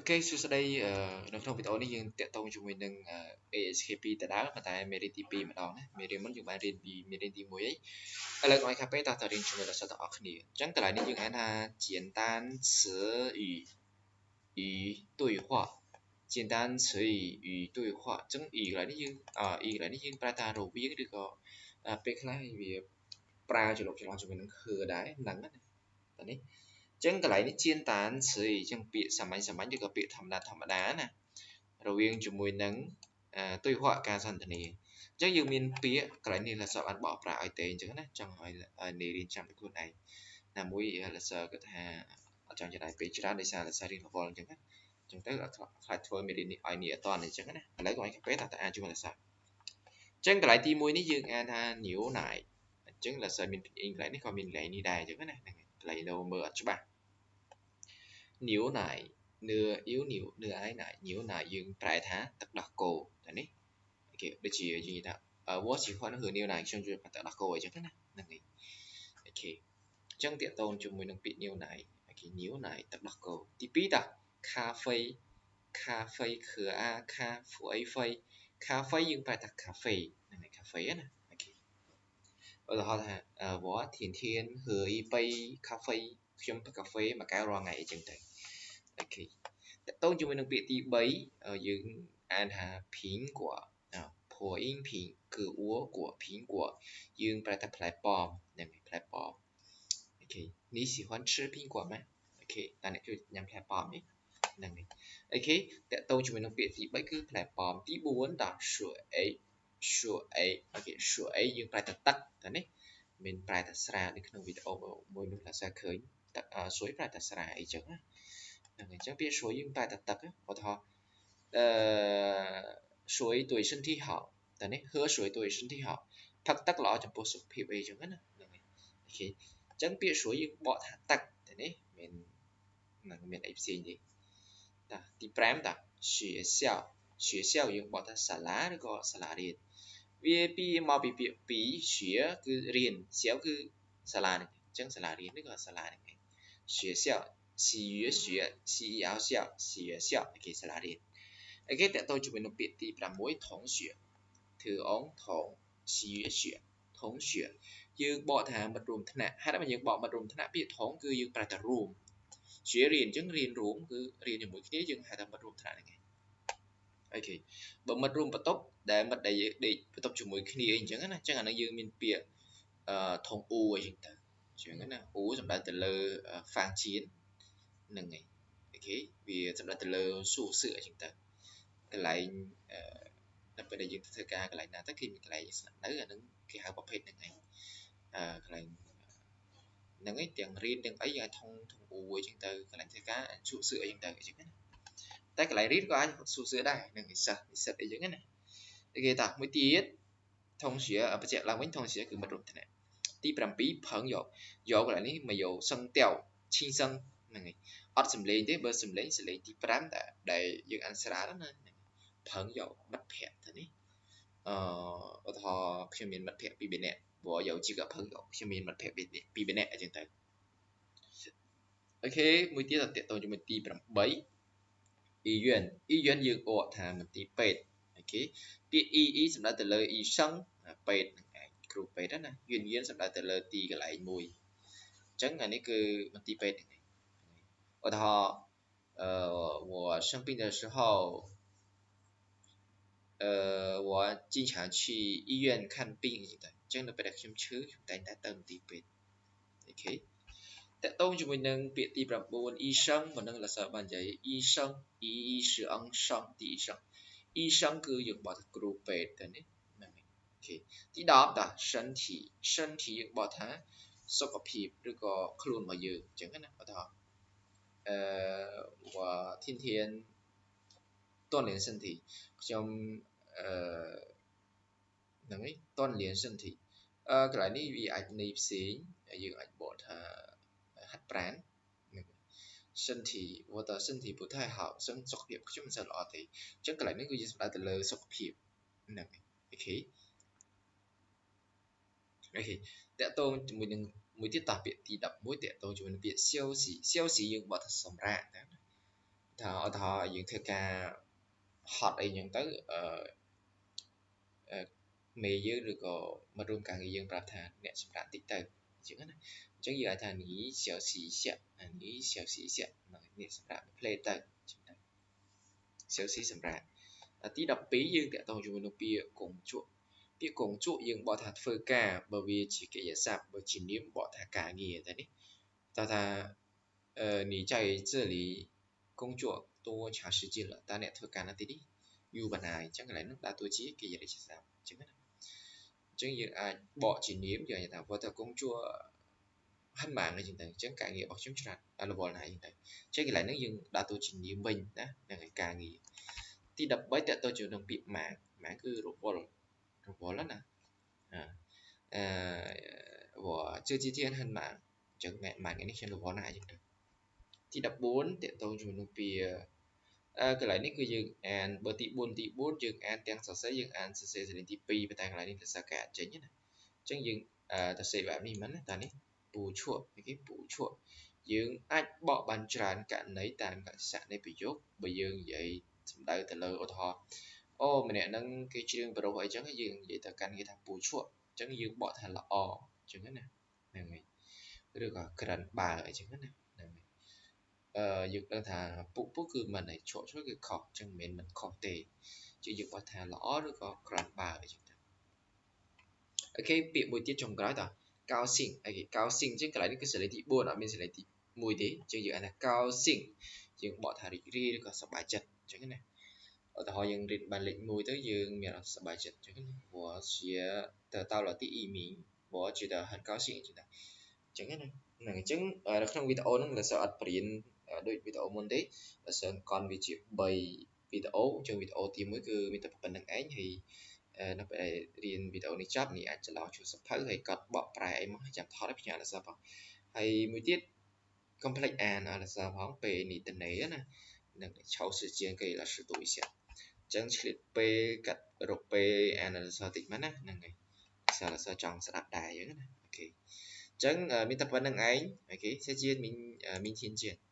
OK សួស្តីនៅក្នុងវីដេអូនេះយើងតាក់ទងជាមួយនឹង ASKP ដដែលប៉ុន្តែមេរៀនទី2ម្ដងណាមេរៀនមុនយើងបានរៀនពីមេរៀនទី1អីឥឡូវកុំឲ្យខាតពេលតោះតរៀនជាមួយដល់សិស្សទាំងអស់គ្នាអញ្ចឹងកន្លែងនេះយើងអានថា简单词语与对话简单词语与对话អញ្ចឹង 与កន្លែងនេះយើង 与កន្លែងនេះយើងប្រែថារវាងឬក៏ពេលខ្លះវាប្រើច្រឡុកច្រឡំជាមួយនឹង 和ដែរហ្នឹងណាតនេះចឹងកន្លែងនេះ简单词អញ្ចឹងពាក្យសាមញ្ញសាមញ្ញឬក៏ពាក្យធម្មតាធម្មតាណារវាងជាមួយនឹង对话ការសន្ទនាអញ្ចឹងយើងមានពាក្យកន្លែងនេះលសបានបកប្រាឲ្យទេអញ្ចឹងណាចង់ឲ្យនារៀនចាំខ្លួនឯងណាមួយលសគាត់ថាអត់ចង់ចំណាយពេលច្រើនដោយសារលសរៀនរវល់អញ្ចឹងណាអញ្ចឹងទៅអត់ខ្លាចធ្វើមេរៀននេះឲ្យនេះអត់តអញ្ចឹងណាឥឡូវកុំឲ្យកាពេលតើអានជាមួយលសអញ្ចឹងកន្លែងទី1នេះយើងអានថា牛奶អញ្ចឹងលសមានអ៊ីងកន្លែងនេះក៏មានកន្លែងនេះដែរអញ្ចឹងណាហ្នឹងកន្លែងនៅមើលអត់ច្បាស់牛奶នឿអ៊ីវនីវនឿឯណៃ牛奶យើងប្រែថាទឹកដោះគោតែនេះគេដូចជាយើងនិយាយថា我喜欢喝牛奶ខ្ញុំចូលចិត្តទឹកដោះគោអញ្ចឹងណាហ្នឹងហើយ OK អញ្ចឹងតាក់ទងជាមួយនឹងពាក្យ牛奶 OK 牛奶ទឹកដោះគោទី2តា咖啡咖啡可啊咖啡啡咖啡យើងប្រែថាកាហ្វេហ្នឹងហើយកាហ្វេណា OK ឧទាហរណ៍ថា我天天喝一杯咖啡ខ្ញុំផឹកកាហ្វេមួយកែវរាល់ថ្ងៃអញ្ចឹងទៅ OK តកតងជាមួយនឹងពាក្យទី3យើងអានថា苹果破音苹果果苹果យើងប្រែថាផ្លែប៉ោមហ្នឹងហើយផ្លែប៉ោម OK 你喜欢吃苹果吗 OK តើអ្នកជួយញ៉ាំផ្លែប៉ោមនេះហ្នឹងហើយ OK តកតងជាមួយនឹងពាក្យទី3គឺផ្លែប៉ោមទី4ត水水 OK 水យើងប្រែថាទឹកតើនេះមិនប្រែថាស្រានៅក្នុងវីដេអូមួយនោះឡាសាឃើញទឹកសួយប្រែថាស្រាអីចឹងណាហ្នឹងអញ្ចឹងពាក្យ水យើងប្រែថាទឹកឧទាហរណ៍អឺ水对身体好តើនេះ喝水对身体好ផឹកទឹកល្អចំពោះសុខភាពអីចឹងណាហ្នឹងហើយ OK អញ្ចឹងពាក្យ水យើងបកថាទឹកតើនេះមាននឹងមានអីផ្សេងទេតាទី5តា学校学校យើងបកថាសាលាឬក៏សាលារៀនវាពីមកពីពាក្យពីរ学គឺរៀន校គឺសាលានេះអញ្ចឹងសាលារៀននេះក៏សាលានេះឯង学校学学学校学校គេសាលារៀន OK តើតើជាមួយនឹងពាក្យទី6同学ធ្វើអងថង学学同学យើងបកថាមិត្តរួមថ្នាក់ហេតុអ្វីយើងបកមិត្តរួមថ្នាក់ពាក្យថងគឺយើងប្រែថារួមជារៀនអញ្ចឹងរៀនរួមគឺរៀនជាមួយគ្នាយើងហៅថាមិត្តរួមថ្នាក់ហ្នឹងឯង OK បើមិត្តរួមបន្ទប់ដែលមិត្តដែលយើងដេកបន្ទប់ជាមួយគ្នាអីអញ្ចឹងណាអញ្ចឹងអានេះយើងមានពាក្យអឺថងអ៊ូអីចឹងទៅអញ្ចឹងណាអ៊ូសំដៅទៅលើហ្វាងជៀនហ្នឹងហើយ OK វាសំដៅទៅលើសួរសឿអញ្ចឹងទៅកន្លែងអឺដល់ពេលដែលយើងធ្វើការកន្លែងណាទៅគេមានកន្លែងស្នាក់នៅអាហ្នឹងគេហៅប្រភេទហ្នឹងឯងអឺកន្លែងហ្នឹងឯងទាំងរៀនទាំងអីយើងអាចថងថងអ៊ូអីចឹងទៅកន្លែងធ្វើការជក់សឿអីចឹងទៅអញ្ចឹងណាតែកន្លែងរៀនក៏អាចសួរសឿដែរនឹងនិស្សិតនិស្សិតអីចឹងណាគេតាមួយទៀត同学បញ្ជាក់ឡើងវិញ同学គឺមិត្តរួមថ្នាក់ទី7朋友យកកន្លែងនេះមកយក声调轻声ហ្នឹងហើយអត់សំឡេងទេបើសំឡេងសំឡេងទី5ដែលដែលយើងអានស្រាលណា朋友មិត្តភក្តិទៅនេះអឺឧទាហរណ៍ខ្ញុំមានមិត្តភក្តិពីរនាក់我有几个朋友ខ្ញុំមានមិត្តភក្តិពីរនាក់អញ្ចឹងទៅ OK មួយទៀតតទៅជាមួយទី8医院医院យើងអកថាមន្ទីរពេទ្យ OK ពាក្យ 医 医សំដៅទៅលើ医生ពេទ្យហ្នឹងឯងគ្រូពេទ្យណា院院សំដៅទៅលើទីកន្លែងមួយអញ្ចឹងអានេះគឺមន្ទីរពេទ្យហ្នឹងឯងឧទាហរណ៍呃我生病的时候呃我经常去医院看病ទៅអញ្ចឹងនៅពេលដែលខ្ញុំឈឺខ្ញុំតែងតែទៅមន្ទីរពេទ្យ OK តកតងជាមួយនឹងពាក្យទី9医生មិននឹងលសបាននិយាយ医生医医是昂生ទី医生医生គឺយើងបកថាគ្រូពេទ្យទៅនេះហ្នឹងហើយ OK ទី10តា身体身体យើងបកថាសុខភាពឬក៏ខ្លួនរបស់យើងអញ្ចឹងណាឧទាហរណ៍អឺ我天天锻炼身体ខ្ញុំអឺហ្នឹងហើយ鍛鍊身体អឺកន្លែងនេះវាអាចន័យផ្សេងយើងអាចបកថាហាត់ប្រាណ身体我的身体不太好身សុខភាពខ្ញុំមិនសូវល្អទេអញ្ចឹងកន្លែងនេះគឺយើងសំដៅទៅលើសុខភាពហ្នឹងហើយ OK OK តកតងជាមួយនឹងមួយទៀតតោះពាក្យទី11តកតងជាមួយនឹងពាក្យ休息休息យើងបកថាសម្រាកណា ថាឧទាហរណ៍យើងធ្វើការហត់អីចឹងទៅអឺមេយើងឬក៏មិត្តរួមការងារយើងប្រាប់ថាអ្នកសម្រាកតិចទៅអញ្ចឹងណាអញ្ចឹងយើងអាចថា你休息一下你休息一下អ្នកសម្រាកផ្លេទៅអញ្ចឹងទៅ休息សម្រាកទី12យើងតាក់ទងជាមួយនឹងពាក្យកងជក់ពាក្យកងជក់យើងបកថាធ្វើការបើវាជាកិរិយាសព្ទបើជានាមបកថាការងារតែនេះតើថា你在这里工作多长时间了តើអ្នកធ្វើការនៅទីនេះយូរប៉ុណ្ណាអញ្ចឹងកន្លែងនោះដើរតួជាកិរិយាសព្ទអញ្ចឹងណាអញ្ចឹងយើងអាចបកជានាមយើងអាចថា我的工作很忙អញ្ចឹងទៅអញ្ចឹងការងាររបស់ខ្ញុំច្រើនរវល់ណាស់អញ្ចឹងទៅអញ្ចឹងកន្លែងហ្នឹងយើងដើរតួជានាមវិញណាហ្នឹងហើយការងារទី13តើតើជាមួយនឹងពាក្យម៉ាងម៉ាងគឺរវល់រវល់ណាអឺ我这几天很忙អញ្ចឹងម៉ាងនេះខ្ញុំរវល់ណាស់អញ្ចឹងទៅទី14តើតើជាមួយនឹងពាក្យកន្លែងនេះគឺយើងអានបើទី4ទី4យើងអានទាំងសរសេរយើងអានសរសេរសលេងទី2ប៉ុន្តែកន្លែងនេះភាសាកែអត់ចេញណាអញ្ចឹងយើងសរសេរបែបនេះមិនណាតានេះពូឈក់គេពូឈក់យើងអាចបកបានច្រើនករណីតាមកសៈនៃប្រយោគបើយើងនិយាយសំដៅទៅលើឧទាហរណ៍អូម្នាក់ហ្នឹងគេច្រៀងប្រុសអីចឹងយើងនិយាយទៅកាន់គេថាពូឈក់អញ្ចឹងយើងបកថាល្អអញ្ចឹងណាហ្នឹងហើយឬក៏ក្រិនបើអីចឹងណាហ្នឹងហើយអឺយើងដឹងថាពុកពុកគឺមិនឯឈក់ឈក់គឺខុសអញ្ចឹងមិនមែនមិនខុសទេជាយើងបកថាល្អឬក៏ក្រាន់បើអីចឹងទៅអូខេពាក្យមួយទៀតចុងក្រោយតោះកោស៊ីងអូខេកោស៊ីងអញ្ចឹងកន្លែងនេះគឺសេលេទី4អត់មានសេលេទី1ទេអញ្ចឹងយើងអានថាកោស៊ីងយើងបកថារីករាយឬក៏សប្បាយចិត្តអញ្ចឹងណាឧទាហរណ៍យើងរៀនបានលេខ1ទៅយើងមានអារម្មណ៍សប្បាយចិត្តអញ្ចឹងណា我学得到了第一名我觉得很高兴អញ្ចឹងអញ្ចឹងណាហ្នឹងអញ្ចឹងនៅក្នុងវីដេអូហ្នឹងលសិអត់បរៀនដូចវីដេអូមុនទេលសិកន់វាជា3វីដេអូអញ្ចឹងវីដេអូទី1គឺមានតែប៉ុណ្្នឹងឯងហើយនៅពេលរៀនវីដេអូនេះចប់នេះអាចច្រឡោជួសភៅហើយកត់បកប្រែអីមកចាំថតឲ្យផ្ញើលសិផងហើយមួយទៀតកុំភ្លេចអានអលសិផងពេលនេះតនេណានឹងឆោ时间可以老师读一下អញ្ចឹងឆ្លៀតពេលកាត់រកពេលអានអលសិតិចមកណាហ្នឹងហើយសិលសិចង់ស្ដាប់ដែរអញ្ចឹងណាអូខេអញ្ចឹងមានតែប៉ុណ្្នឹងឯងអូខេ再见明明天见。